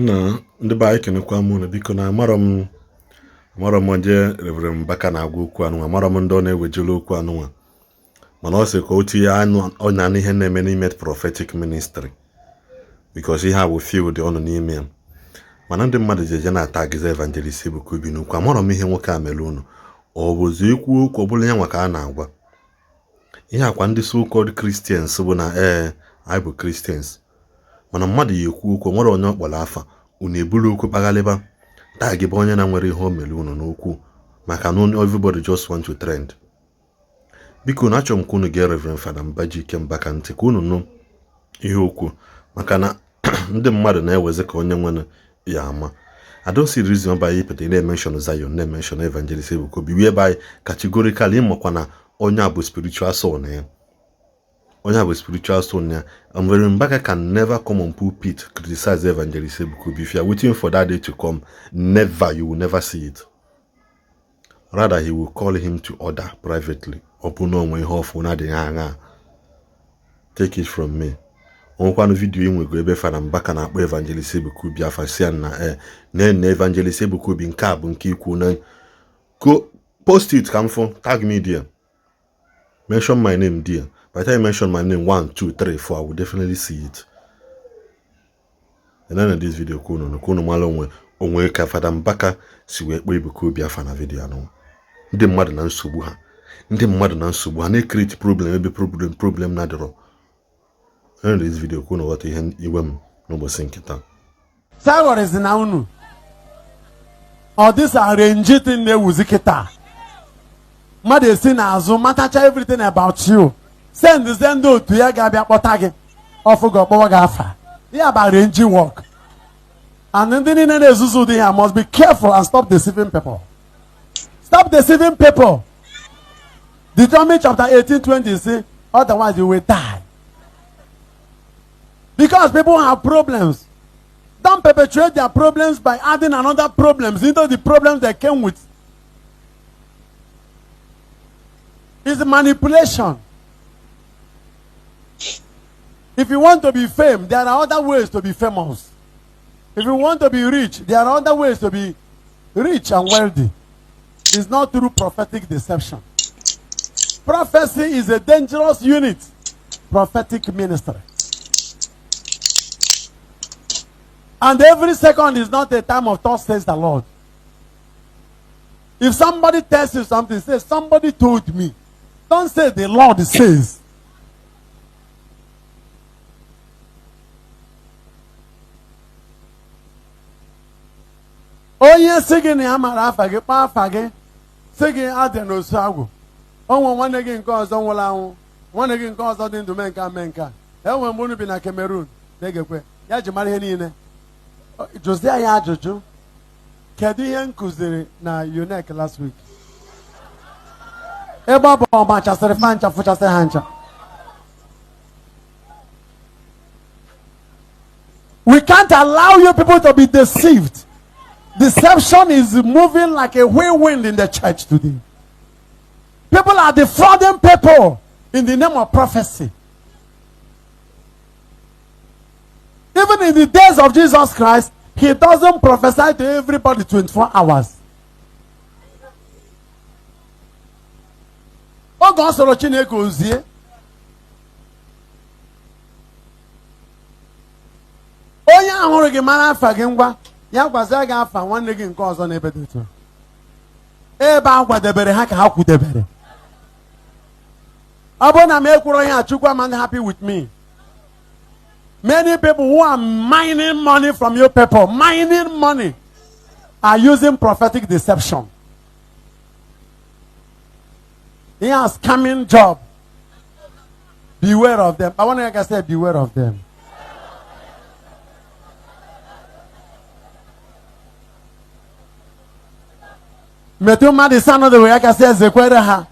Nna, ndị be anyị, kenekwa m unu. Biko, na amarọ m onye Reverend Mbaka na-agwa okwu anụnwa. Amarọ m ndị ọ na-ewejere okwu anụnwa, mana ọ sị ka o tinye ọnya n'ihe na-eme n'ime prophetic ministry, because ihe a bụ field ọ nọ n'ime ya. Mana ndị mmadụ ji eje na-atagize Evangelist Ebuka Obi n'ukwu. Amarọ m ihe nwoke a mere unu. Ọ bụzi ikwu okwu ọ bụla ya nwa ka a na-agwa ihe akwa ndị so-called Christians bụ na ee, anyị bụ Christians, mana mmadụ ya ekwu okwu, nwere onye ọ kpọrọ afa, unu eburu okwu kpaghalịba tag bụ onye na nwere ihe o mere unu n'okwu, maka na everybody just want to trend. Biko, na achọrọ m ka unu gee Reverend Fada Mbajike Mbaka ntị ka unu nụ ihe okwu, maka na ndị mmadụ na-ewezi ka onye nwere ya ama. I don't see the reason why ịpụta na-emention Zion, na-emention Evangelist Ebuka Obi, whereby categorically ịmakwa na onye a bụ spiritual son ya, onye a bụ spiritual son ya. Reverend Mbaka can never come on pulpit criticize Evangelist Ebuka Obi. If you are waiting for that day to come, never, you will never see it. Rather, he will call him to order privately. Ọ bụ na onwe ihe ọfụ na-adịghị aṅa. Take it from me, onwekwanụ video enwego ebe Fada Mbaka na-akpọ Evangelist Ebuka Obi afa, si ya na e na Evangelist Ebuka Obi, nke a bụ nke ikwu na ko post it ka m fụ. Tag me there, mention my name there. By the time you mention my name 1 2 3 4, I will definitely see it. And then in this video, ka unu mara onwe ka Fada Mbaka si wee kpọọ Ebuka Obi afa na video anụ. Ndị mmadụ na nsogbu ha, ndị mmadụ na nsogbu ha na-ecreate problem ebe problem na-adịrọ. In this video, ka unu ghọta ihe iwe m n'ụbọchị nke taa. Saghọrịzi na unu ọ dịsa arrange thing na-ewuzi kịta. Mmadụ esi n'azụ matacha everything about you, send ndị otu ya ga-abịa kpọta gị ọfụ gị, ọkpọwa gị afa ya bụ arrange work. And ndị niile na-ezuzu ụdị ya must be careful and stop deceiving people. Stop deceiving people. Deuteronomy chapter 18:20 say otherwise you will die, because people have problems. Don't perpetuate their problems by adding another problems into the problems they came with. It's manipulation. If you want to be famed, there are other ways to be famous. If you want to be rich, there are other ways to be rich and wealthy. It's not through prophetic deception. Prophecy is a dangerous unit. Prophetic ministry. And every second is not a time of thus says the Lord. If somebody tells you something, say, "Somebody told me." Don't say, "The Lord says." Onye sị gị na ya mara afa gị, kpọọ afa gị, sị gị adị n'osu agwụ, onwe nwanne gị nke ọzọ nwụrụ anwụ, nwanne gị nke ọzọ dị ndụ, mee nke a, mee nke a. Enwe mgbe unu bi na Cameroon na-egekwe ya ji mara ihe niile. Jụzie ya ajụjụ, kedu ihe m kụziri na UNEC last week? Ebe ọ bụ ọmachasịrị fa ncha fụchasị ha ncha. We can't allow you people to be deceived. Deception is moving like a whirlwind in the church today. People are defrauding people in the name of prophecy. Even in the days of Jesus Christ, he doesn't prophesy to everybody 24 hours. Oge ọ sọrọ Chineke ozie. Onye ahụrụ gị mara afa gị, ngwa, ya gwazie gị afa nwanne gị nke ọzọ n'ebe dị otu a. Ebe a gwadebere ha ka ha kwudebere. Ọ bụrụ na m ekwuro ihe a, Chukwu ama happy with me. Many people who are mining money from your people, mining money, are using prophetic deception. He has scamming job. Beware of them. I want to say, beware of them. Metụ mmadụ ise anọdụ ya kasị ezekwere ha.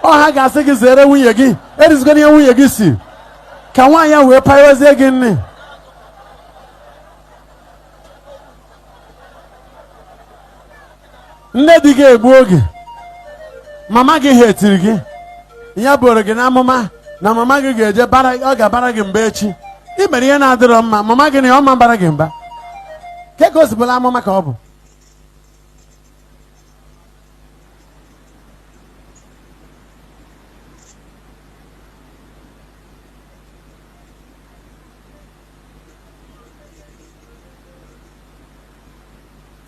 Ọ ha ga-asị gị zere nwunye gị, erizigoro ihe nwunye gị si ka nwaanyị a wee payozie gị nne. Nne di gị egbu oge, mama gị ha etiri gị ya bụrụ gị n'amụma na mama gị ga-eje bara, ọ ga-abara gị mba echi. Ị mere ihe na-adịrọ mma, mama gị na ya ọma bara gị mba. Ka ka o si bụrụ amụma ka ọ bụ?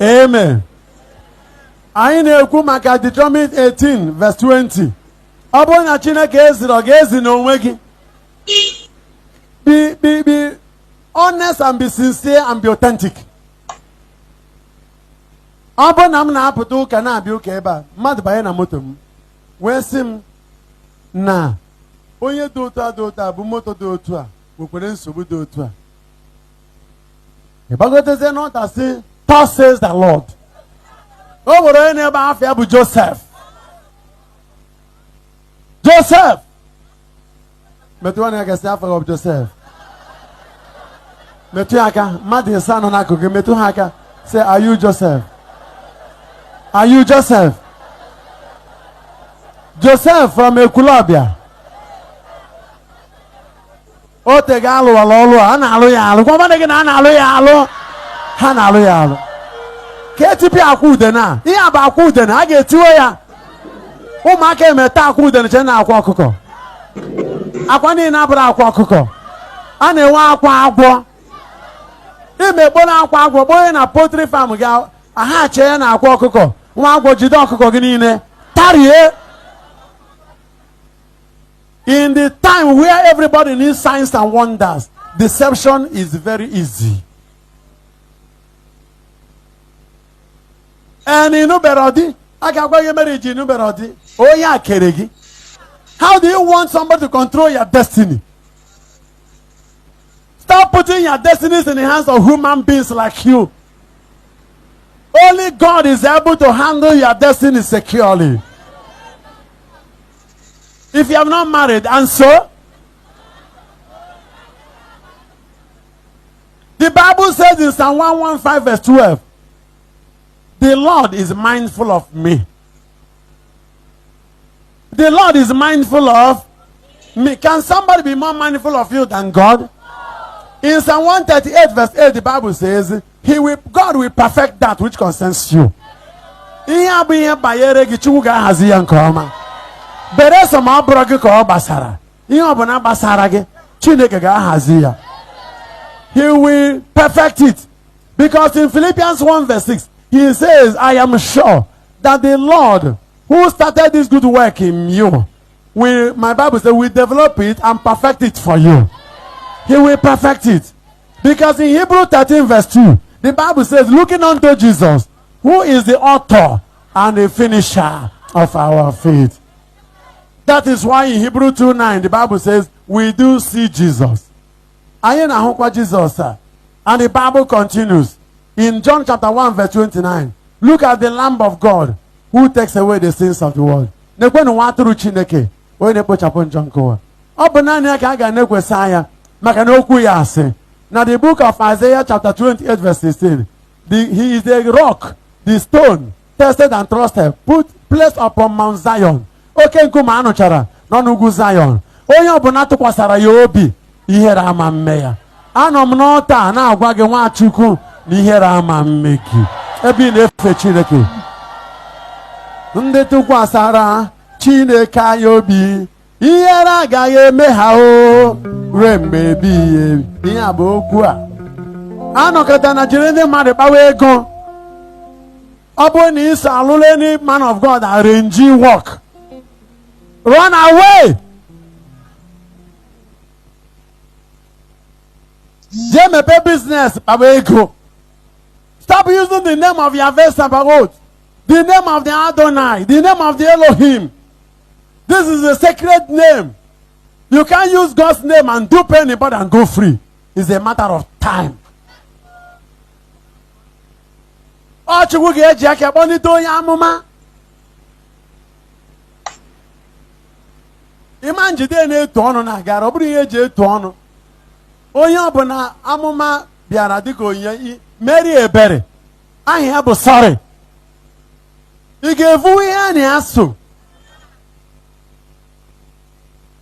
Amen. Anyị na-ekwu maka Deuteronomy 18 verse 20. Ọ bụrụ na Chineke eziri, ọ ga-ezi n'onwe gị. Be honest and be sincere and be authentic. Ọ bụrụ na m na-apụta ụka na-abịa ụka ebe a, mmadụ banye na moto m wee sị m na onye dị otu a dị otu a bụ moto dị otu a nwekwere nsogbu dị otu a. Ị gbagotezie n'ọta sị, "Thus says the Lord." O nwere onye na-ebe afọ ya bụ Joseph. Joseph! Metụ nwanne ya gasị afọ ya bụ Joseph. Metụ ya aka, mmadụ ịsa nọ n'akụkụ gị, metụ ha aka. Say, "Are you Joseph? Are you Joseph?" Joseph from Ekwulọbịa. O tego alụwala ọlụ a, a na-alụ ya alụ. Gwa nwanne gị na a na-alụ ya alụ. Ha na-alụ ya alụ. Ka etipịa akwa udene a. Ihe a bụ akwa udene, a ga-etiwe ya. Ụmụaka emeta akwa udene che na akwa ọkụkọ. Akwa niile abụrụ akwa ọkụkọ. A na-enwe akwa agwọ. Imekpo na akwa agwọ kponye na poultry farm gị, aha chee ya na akwa ọkụkọ. Nwa agwọ jide ọkụkọ gị niile tarie. In the time where everybody needs signs and wonders, deception is very easy. And ịnụbere di, a ga-agwa gị mere iji ịnụbere di, onye a kere gị. How do you want somebody to control your destiny? Stop putting your destinies in the hands of human beings like you. Only God is able to handle your destiny securely. If you have not married, and so the Bible says in Psalm 115 verse 12, "The Lord is mindful of me." The Lord is mindful of me. Can somebody be more mindful of you than God? In Psalm 138 verse 8, the Bible says, God will perfect that which concerns you. Ihe a bụ ihe banyere gị, Chukwu ga-ahazi ya nke ọma. Bere sọ ma ọ bụrụ gị ka ọ gbasara. Ihe ọbụla gbasara gị, Chineke ga-ahazi ya. He will perfect it. Because in Philippians 1 verse 6, he says, "I am sure that the Lord who started this good work in you, will," my Bible says, "will develop it and perfect it for you." He will perfect it. Because in Hebrew 13 verse 2, the Bible says, "Looking unto Jesus, who is the author and the finisher of our faith." That is why in Hebrew 2 9, the Bible says, "We do see Jesus." Anyị na-ahụkwa Jizọs a. And the Bible continues in John chapter 1 verse 29. "Look at the Lamb of God who takes away the sins of the world." Nekwenụ nwa atụrụ Chineke onye na-ekpochapụ njọ nke ụwa. Ọ bụ naanị ya ka a ga na-ekwesị anya maka na okwu ya asị. Na the book of Isaiah chapter 28 verse 16, he is the rock, the stone, tested and trusted, put placed upon Mount Zion. Oke nkume a nụchara nọ n'ugwu Zion. Onye ọbụla tụkwasara ya obi, ihere ama mme ya. Anọ m n'ọta a na-agwa gị, Nwachukwu, na ihere ama mme gị ebe ị na-efe Chineke. Ndị tụkwasara Chineke anya obi, ihere agaghị eme ha o ruo mgbe ebighị ebi. Ihe a bụ okwu a anọkọta na jiri ndị mmadụ kpawa ego. Ọ bụrụ na iso alụlụ any man of God arrange work, run away, jee mepee business kpawa ego. Stop using the name of Yahweh Sabaoth, the name of the Adonai, the name of the Elohim. This is a sacred name. You can't use God's name and dupe anybody and go free. It's a matter of time. Ọ Chukwu ga-eji aka kpọlite onye amụma. Ịma njide na-etu ọnụ na-agara, ọ bụrụ ihe eji etu ọnụ. Onye ọbụla amụma bịara dịka onyinye meri ebere, aha ya bụ sorry. Ị ga-evu ihe a na-asụ.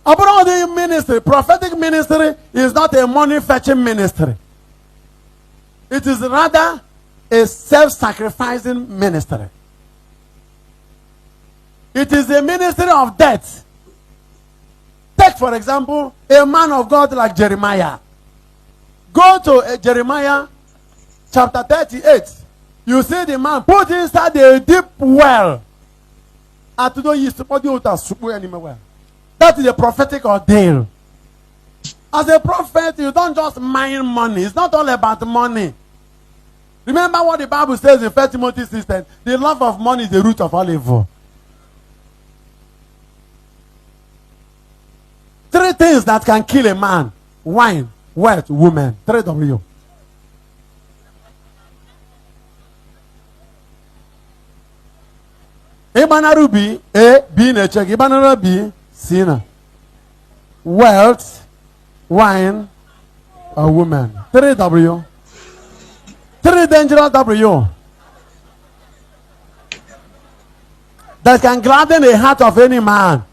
Ọ bụrụ ụdị ministry, prophetic ministry is not a money fetching ministry. It is rather a self-sacrificing ministry. It is a ministry of death. Take, for example, a man of God like Jeremiah. Go to Jeremiah chapter 38. You see the man put inside a deep well. Atụdo yi sụkpọdị ụta sụkpụ ya n'ime well. That is a prophetic ordeal. As a prophet, you don't just mine money. It's not all about money. Remember what the Bible says in 1 Timothy 6:10. The love of money is the root of all evil. Three things that can kill a man: wine, wealth, woman. Three W. Ịgbanarị B, A, B na-eche gị. Ịgbanarị B, C na. Wealth, wine, or woman. Three W. Three dangerous W. That can gladden the heart of any man,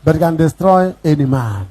but can destroy any man.